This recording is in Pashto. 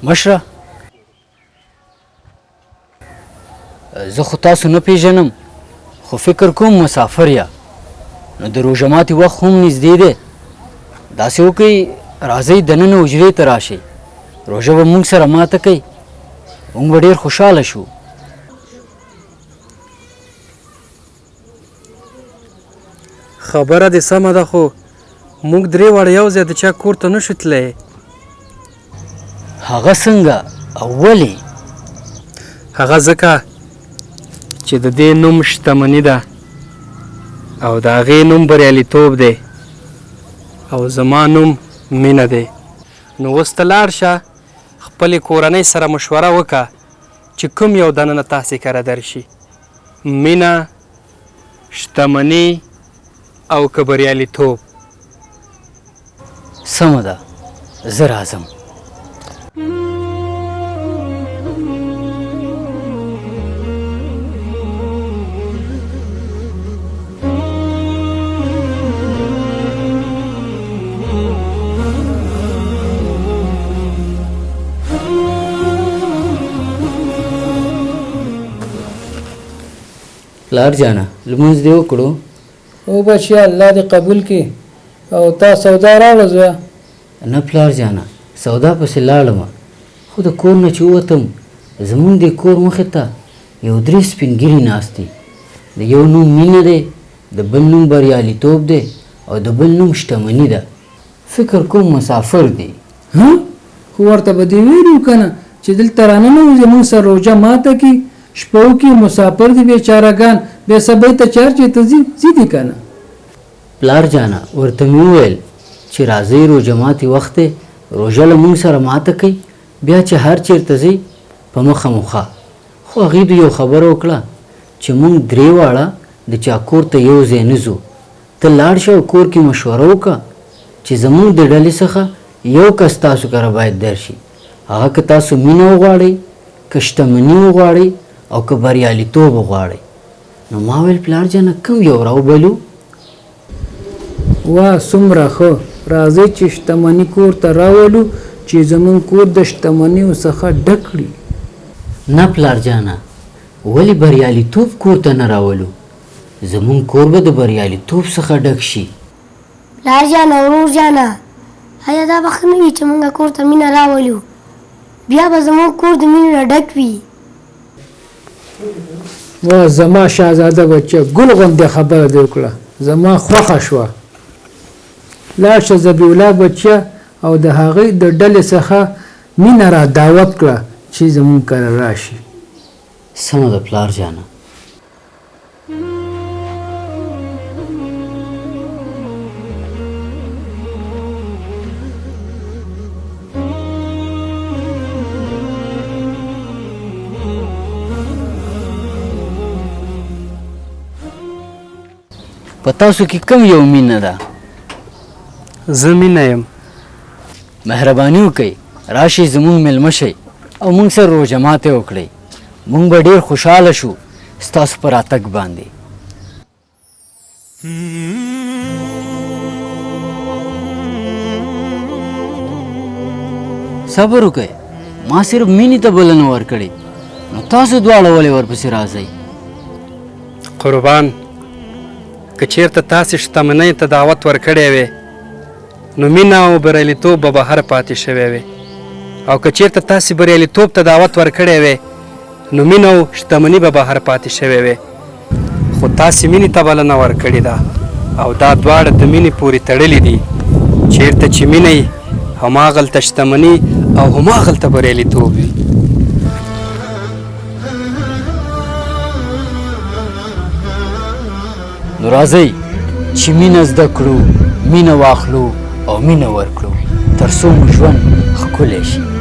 مشره، زه خو تاسو نه پیژنم، خو فکر کوم مسافر یا، نو د روژه ماتي وخت هم نږدې دی. داسې وکړئ، راځئ دننه حجرې ته راشئ، روژه به موږ سره ماته کوئ، موږ به ډېر خوشحاله شو. خبره دې سمه ده، خو موږ درې واړه یو ځای د چا کور ته نه شو تللی. هغه څنګه او ولې؟ هغه ځکه چې د دې نوم شتمني ده او د هغې نوم بریالیتوب دی او زما نوم مینه دی. نو اوس ته لاړ شه، خپلې کورنۍ سره مشوره وکړه چې کوم یو دننه تاسې کره درشي، مینه، شتمني او که بریالیتوب. سمه ده، زه راځم. پلار جانه، لمونځ دې وکړو؟ او بچیا، الله دې قبول کړي. او تا سودا راوړه زویه؟ نه پلار جانه، سودا پسې لاړم، خو د کور نه چې ووتم، زمونږ د کور مخې ته یو درې سپین ږیري ناست دي. د یو نوم مینه دی، د بل نوم بریالیتوب دی او د بل نوم شتمني ده. فکر کوم مسافر دي. ها، خو ورته به دې ویلي وو که نه چې دلته راننوځي، موږ سره روژه ماته کړي، شپه وکړي. مسافر دي بیچاره ګان، بیا سبا ته چې هر چېرته ځي، ځي دي که نه. پلار جانه، ورته مې وویل چې راځئ، روژه ماتي وخت دی، روژه له موږ سره ماته کړئ، بیا چې هر چېرته ځئ په مخه مو ښه. خو هغې دوی یو خبره وکړه چې موږ درې واړه د چا کور ته یو ځای نه ځو، ته لاړ شه او کور کې مشوره وکړه چې زموږ د ډلې څخه یو کس تاسو کره باید درشي، هغه که تاسو مینه وغواړئ، که شتمني وغواړئ او که بریالیتوب وغواړئ. نو ما ویل پلار جانه، کوم یو راوبلو؟ واه څومره ښه! راځئ چې شتمني کور ته راولو چې زموږ کور د شتمنیو څخه ډک کړي. نه پلار جانه، ولې بریالیتوب کور ته نه راولو؟ زموږ کور به د بریالیتوب څخه ډک شي. پلار جانه، ورور جانه، ایا دا به ښه نه وي چې موږ کور ته مینه راولو؟ بیا به زموږ کور د مینې نه ډک وي. واه زما شهزاده بچیه، ګل غوندې خبره دې وکړه، زما خوښه شوه. لاړ شه ذبیح الله بچیه او د هغوی د ډلې څخه مینه را دعوت کړه چې زموږ کره راشي. سمه ده پلار جانه. په تاسو کې کوم یو مینه ده؟ زه مینه یم. مهرباني وکړئ، راشئ، زموږ میلمه شئ او موږ سره روژه ماتی وکړئ. موږ به ډېر خوشحاله شو ستاسو په راتګ باندې. صبر وکړئ، ما صرف مینې ته بلنه ورکړې، نو تاسو دواړه ولې ورپسې راځئ؟ قربان، که چیرته تاسې شتمنۍ ته دعوت ورکړی وی، نو مینه او بریالیتوب به بهر پاتې شوی وی، او که چیرته تاسې بریالیتوب ته دعوت ورکړی وی، نو مینه او شتمني به بهر پاتې شوی وی. خو تاسې مینې ته بلنه ورکړې ده او دا دواړه د مینې پورې تړلي دي. چیرته چې مینه وي، هماغلته شتمني او هماغلته بریالیتوب وي. نو راځئ چې مینه زده کړو، مینه واخلو او مینه ورکړو، تر څو مو ژوند ښکلی شي.